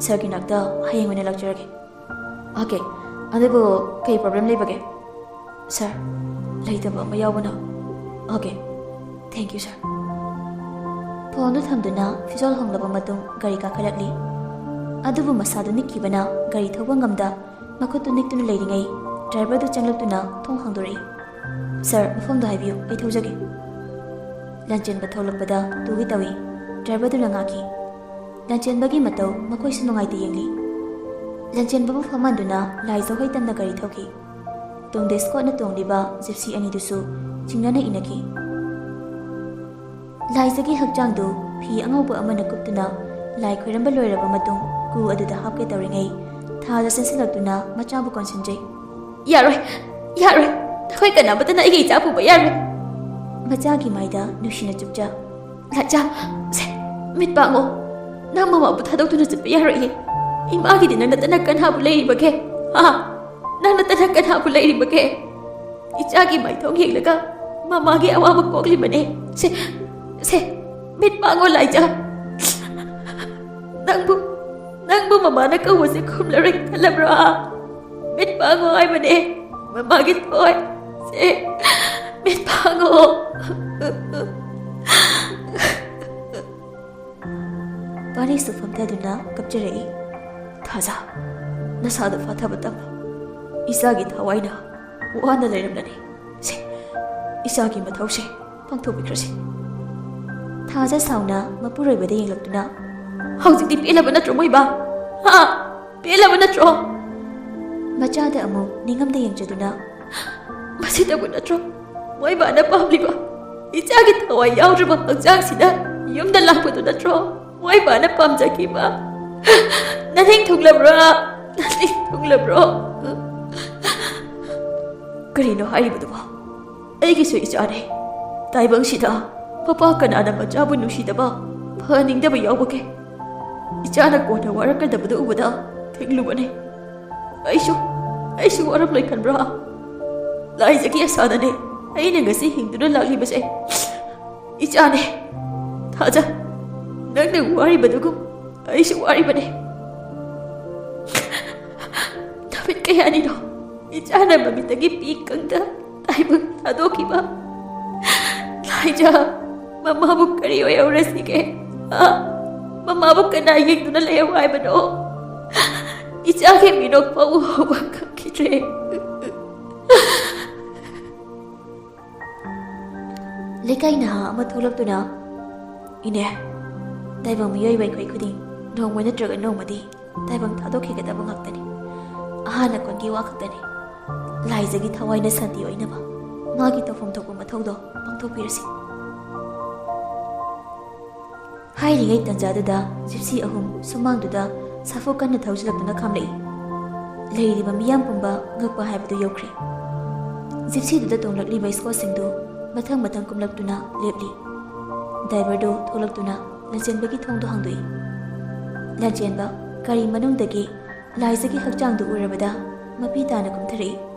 ꯁꯥꯔꯒꯤ ꯅꯥꯛꯇ ꯍꯌꯦꯡ ꯑꯣꯏꯅ ꯂꯥꯛꯆꯔꯒꯦ꯫" "ꯑꯣꯀꯦ, ꯑꯗꯨꯕꯨ ꯀꯩ ꯄ꯭ꯔꯣꯕ꯭ꯂꯦꯝ ꯂꯩꯕꯒꯦ?" "ꯁꯥꯔ, ꯂꯩꯇꯕ ꯑꯃ ꯌꯥꯎꯕꯅ꯫" "ꯑꯣꯀꯦ, ꯊꯦꯡꯛ ꯌꯨ, ꯁꯥꯔ꯫" ꯐꯣꯟꯗꯨ ꯊꯝꯗꯨꯅ ꯐꯤꯖꯣꯜ ꯍꯣꯡꯂꯕ ꯃꯇꯨꯡ ꯒꯥꯔꯤ ꯀꯥꯈꯠꯂꯛꯂꯤ꯫ ꯑꯗꯨꯕꯨ ꯃꯁꯥꯗꯨ ꯅꯤꯛꯈꯤꯕꯅ ꯒꯥꯔꯤ ꯊꯧꯕ ꯉꯝꯗ ꯃꯈꯨꯠꯇꯨ ꯅꯤꯛꯇꯨꯅ ꯂꯩꯔꯤꯉꯩ ꯗ꯭ꯔꯥꯏꯚꯔꯗꯨ ꯆꯪꯂꯛꯇꯨꯅ ꯊꯣꯡ ꯍꯥꯡꯗꯣꯔꯛꯏ꯫ "ꯁꯥꯔ, ꯃꯐꯝꯗꯨ ꯍꯥꯏꯕꯤꯌꯨ, ꯑꯩ ꯊꯧꯖꯒꯦ꯫" ꯂꯟꯆꯦꯟꯕ ꯊꯣꯛꯂꯛꯄꯗ ꯇꯨꯒꯦ ꯇꯧꯏ꯫ ꯗ꯭ꯔꯥꯏꯚꯔꯗꯨꯅ ꯉꯥꯛꯈꯤ꯫ ꯂꯟꯆꯦꯟꯕꯒꯤ ꯃꯇꯧ ꯃꯈꯣꯏꯁꯨ ꯅꯨꯡꯉꯥꯏꯇ ꯌꯦꯡꯂꯤ꯫ ꯂꯟꯆꯦꯟꯕꯕꯨ ꯐꯝꯍꯟꯗꯨꯅ ꯂꯥꯏꯖ ꯍꯣꯏ ꯇꯝꯅ ꯒꯥꯔꯤ ꯊꯧꯈꯤ꯫ ꯇꯨꯡꯗ ꯏꯁꯀꯣꯠꯅ ꯇꯣꯡꯂꯤꯕ ꯖꯤꯞꯁꯤ ꯑꯅꯤꯗꯨꯁꯨ ꯆꯤꯡꯅꯅ ꯏꯟꯅꯈꯤ꯫ ꯂꯥꯏꯖꯒꯤ ꯍꯛꯆꯥꯡꯗꯨ ꯐꯤ ꯑꯉꯧꯕ ꯑꯃꯅ ꯀꯨꯞꯇꯨꯅ ꯂꯥꯏ ꯈꯣꯏꯔꯝꯕ ꯂꯣꯏꯔꯕ ꯃꯇꯨꯡ ꯀꯨ ꯑꯗꯨꯗ ꯍꯥꯞꯀꯦ ꯇꯧꯔꯤꯉꯩ ꯊꯥꯖ ꯆꯦꯟꯁꯤꯜꯂꯛꯇꯨꯅ ꯃꯆꯥꯕꯨ ꯀꯣꯟꯁꯤꯟꯖꯩ꯫ "ꯌꯥꯔꯣꯏ, ꯌꯥꯔꯣꯏ, ꯅꯈꯣꯏ ꯀꯅꯥꯃꯠꯇꯅ ꯑꯩꯒꯤ ꯏꯆꯥ ꯄꯨꯕ ꯌꯥꯔꯣꯏ!" ꯃꯆꯥꯒꯤ ꯃꯥꯏꯗ ꯅꯨꯡꯁꯤꯅ ꯆꯨꯞꯆ꯫ "ꯂꯥꯏꯖ, ꯁꯦ, ꯃꯤꯠ ꯄꯥꯡꯉꯣ꯫ ꯅꯪ ꯃꯃꯥꯕꯨ ꯊꯥꯗꯣꯛꯇꯨꯅ ꯆꯠꯄ ꯌꯥꯔꯣꯏꯌꯦ꯫ ꯏꯃꯥꯒꯤꯗꯤ ꯅꯪ ꯅꯠꯇꯅ ꯀꯅꯥꯕꯨ ꯂꯩꯔꯤꯕꯒꯦ? ꯍꯥ? ꯅꯪ ꯅꯠꯇꯅ ꯀꯅꯥꯕꯨ ꯂꯩꯔꯤꯕꯒꯦ? ꯏꯆꯥꯒꯤ ꯃꯥꯏꯊꯣꯡ ꯌꯦꯡꯂꯒ ꯃꯃꯥꯒꯤ ꯑꯋꯥꯕ ꯀꯣꯛꯂꯤꯕꯅꯦ꯫ ꯁꯦ, ꯁꯦ, ꯃꯤꯠ ꯄꯥꯡꯉꯣ ꯂꯥꯏꯖ꯫ ꯅꯪꯕꯨ, ꯅꯪꯕꯨ ꯃꯃꯥꯅ ꯀꯧꯕꯁꯦ ꯈꯨꯝꯂꯔꯣꯏ ꯈꯜꯂꯕ꯭ꯔꯥ? ꯃꯤꯠ ꯄꯥꯡꯉꯣ ꯍꯥꯏꯕꯅꯦ, ꯃꯃꯥꯒꯤ ꯊꯋꯥꯏ꯫ ꯁꯦ, ꯃꯤꯠ ꯄꯥꯡꯉꯣ꯫" ꯄꯥꯔꯤꯁꯨ ꯐꯝꯊꯗꯨꯅ ꯀꯞꯆꯔꯛꯏ꯫ "ꯊꯥꯖ, ꯅꯁꯥꯗ ꯐꯥꯊꯕ ꯇꯝꯃꯨ꯫ ꯏꯆꯥꯒꯤ ꯊꯋꯥꯏꯅ ꯋꯥꯅ ꯂꯩꯔꯝꯂꯅꯤ꯫ ꯁꯦ, ꯏꯆꯥꯒꯤ ꯃꯊꯧꯁꯦ ꯄꯥꯡꯊꯣꯛꯄꯤꯈ꯭ꯔꯁꯤ꯫" ꯊꯥꯖ ꯁꯥꯎꯅ ꯃꯄꯨꯔꯣꯏꯕꯗ ꯌꯦꯡꯂꯛꯇꯨꯅ, "ꯍꯧꯖꯤꯛꯇꯤ ꯄꯦꯜꯂꯕ ꯅꯠꯇ꯭ꯔꯣ, ꯃꯣꯏꯕꯥ? ꯍꯥ? ꯄꯦꯜꯂꯕ ꯅꯠꯇ꯭ꯔꯣ?" ꯃꯆꯥꯗ ꯑꯃꯨꯛ ꯅꯤꯡꯉꯝꯗ ꯌꯦꯡꯖꯗꯨꯅ, "ꯃꯁꯤꯇꯕꯨ ꯅꯠꯇ꯭ꯔꯣ ꯃꯣꯏꯕꯥꯅ ꯄꯥꯝꯂꯤꯕ? ꯏꯆꯥꯒꯤ ꯊꯋꯥꯏ ꯌꯥꯎꯗ꯭ꯔꯕ ꯍꯛꯆꯥꯡꯁꯤꯗ ꯌꯨꯝꯗ ꯂꯥꯛꯄꯗꯨ ꯅꯠꯇ꯭ꯔꯣ ꯃꯣꯏꯕꯥꯅ ꯄꯥꯝꯖꯈꯤꯕ? ꯅꯅꯤꯡ ꯊꯨꯡꯂꯕ꯭ꯔꯥ? ꯅꯅꯤꯡ ꯊꯨꯡꯂꯕ꯭ꯔꯣ?" "ꯀꯔꯤꯅꯣ ꯍꯥꯏꯔꯤꯕꯗꯨꯕꯣ? ꯑꯩꯒꯤꯁꯨ ꯏꯆꯥꯅꯦ꯫ ꯇꯥꯏꯕꯪꯁꯤꯗ ꯃꯄꯥ ꯀꯅꯥꯅ ꯃꯆꯥꯕꯨ ꯅꯨꯡꯁꯤꯗꯕ, ꯐꯍꯟꯅꯤꯡꯗꯕ ꯌꯥꯎꯕꯒꯦ? ꯏꯆꯥꯅ ꯀꯣꯟꯅ ꯋꯥꯔꯛꯀꯗꯕꯗꯨ ꯎꯕꯗ ꯊꯤꯡꯂꯨꯕꯅꯦ꯫ ꯑꯩꯁꯨ, ꯑꯩꯁꯨ ꯋꯥꯔꯝꯂꯣꯏ ꯈꯟꯕ꯭ꯔꯥ? ꯂꯥꯏꯖꯒꯤ ꯑꯁꯥꯗꯅꯦ ꯑꯩꯅ ꯉꯁꯤ ꯍꯤꯡꯗꯨꯅ ꯂꯥꯛꯂꯤꯕꯁꯦ꯫ ꯏꯆꯥꯅꯦ, ꯊꯥꯖ, ꯅꯪꯅ ꯋꯥꯔꯤꯕꯗꯨꯒꯨꯝ ꯑꯩꯁꯨ ꯋꯥꯔꯤꯕꯅꯦ꯫ ꯅꯨꯃꯤꯠ ꯀꯌꯥꯅꯤꯅꯣ ꯏꯆꯥꯅ ꯃꯃꯤꯠꯇꯒꯤ ꯄꯤ ꯀꯪꯗ ꯇꯥꯏꯕꯪ ꯊꯥꯗꯣꯛꯈꯤꯕ? ꯂꯥꯏꯖ, ꯃꯃꯥꯕꯨ ꯀꯔꯤ ꯑꯣꯏꯍꯧꯔꯁꯤꯒꯦ? ꯍꯥ? ꯃꯃꯥꯕꯨ ꯀꯅꯥ ꯌꯦꯡꯗꯨꯅ ꯂꯩꯍꯧ ꯍꯥꯏꯕꯅꯣ? ꯏꯆꯥꯒꯤ ꯃꯤꯅꯣꯛ ꯐꯥꯎ ꯎꯍꯧꯕ ꯉꯝꯈꯤꯗ꯭ꯔꯦ꯫" ꯂꯩꯀꯥꯏ ꯅꯍꯥ ꯑꯃ ꯊꯣꯛꯂꯛꯇꯨꯅ, "ꯏꯅꯦ, ꯇꯥꯏꯕꯪ ꯃꯤꯑꯣꯏꯕ ꯑꯩꯈꯣꯏ ꯈꯨꯗꯤꯡ ꯅꯣꯡꯃ ꯅꯠꯇ꯭ꯔꯒ ꯅꯣꯡꯃꯗꯤ ꯇꯥꯏꯕꯪ ꯊꯥꯗꯣꯛꯈꯤꯒꯗꯕ ꯉꯥꯛꯇꯅꯤ꯫ ꯑꯍꯥꯟꯅ ꯀꯣꯟꯒꯤ ꯋꯥ ꯈꯛꯇꯅꯤ꯫ ꯂꯥꯏꯖꯒꯤ ꯊꯋꯥꯏꯅ ꯁꯥꯟꯇꯤ ꯑꯣꯏꯅꯕ ꯃꯥꯒꯤ ꯇꯧꯐꯝ ꯊꯣꯛꯄ ꯃꯊꯧꯗꯣ ꯄꯥꯡꯊꯣꯛꯄꯤꯔꯁꯤ꯫" ꯍꯥꯏꯔꯤꯉꯩ ꯇꯟꯖꯥꯗꯨꯗ ꯖꯤꯞꯁꯤ ꯑꯍꯨꯝ ꯁꯨꯃꯥꯡꯗꯨꯗ ꯁꯥꯐꯨ ꯀꯟꯅ ꯊꯧꯖꯤꯜꯂꯛꯇꯨꯅ ꯈꯥꯝꯂꯛꯏ꯫ ꯂꯩꯔꯤꯕ ꯃꯤꯌꯥꯝ ꯄꯨꯝꯕ ꯉꯛꯄ ꯍꯥꯏꯕꯗꯨ ꯌꯧꯈ꯭ꯔꯦ꯫ ꯖꯤꯞꯁꯤꯗꯨꯗ ꯇꯣꯡꯂꯛꯂꯤꯕ ꯏꯁꯀꯣꯠꯁꯤꯡꯗꯨ ꯃꯊꯪ ꯃꯊꯪ ꯀꯨꯝꯂꯛꯇꯨꯅ ꯂꯦꯞꯂꯤ꯫ ꯗ꯭ꯔꯥꯏꯚꯔꯗꯨ ꯊꯣꯛꯂꯛꯇꯨꯅ ꯂꯥꯟꯆꯦꯟꯕꯒꯤ ꯊꯣꯡꯗꯨ ꯍꯥꯡꯗꯣꯛꯏ꯫ ꯂꯥꯟꯆꯦꯟꯕ ꯒꯥꯔꯤ ꯃꯅꯨꯡꯗꯒꯤ ꯂꯥꯏꯖꯒꯤ ꯍꯛꯆꯥꯡꯗꯨ ꯎꯔꯕꯗ ꯃꯄꯤ ꯇꯥꯅ ꯀꯨꯝꯊꯔꯛꯏ꯫